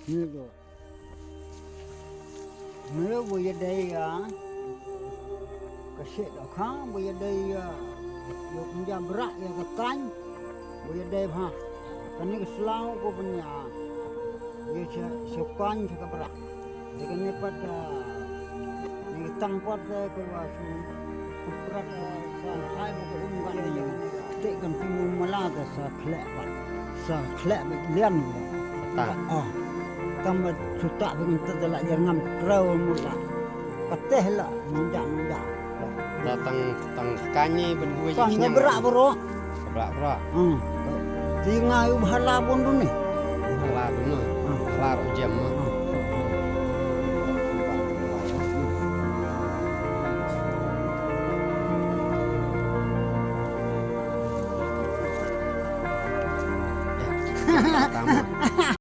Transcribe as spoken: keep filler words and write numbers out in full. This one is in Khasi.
Ngi do. Ngi ba ïadei ïa ka shet ka kha, ba ïadei ïa, ïa ka brak, ïa ka kaiñ, ba ïadei bha. Kane ka slaw ko ban ïa, ïa sha, sha kaiñ sha ka brak. Te kane pat, ah, ngi tang pat, eh, ko wa shu prat, eh, sa hai ba ko um kan ïa. Te kan ti mu mala te sa khleh pat. Sa khleh ba lian. Ta. Oh. Tang ba shu ta ba ngi te la jar ngam krau mu la. Ka teh la, nja, nja. Ta tang, tang kane ban dua. Tang ka brak bro. Ka brak bro. Hmm. Ti nga yu bhala bon dun ni. Bhala dun ni. Hmm. Bhala ro jem.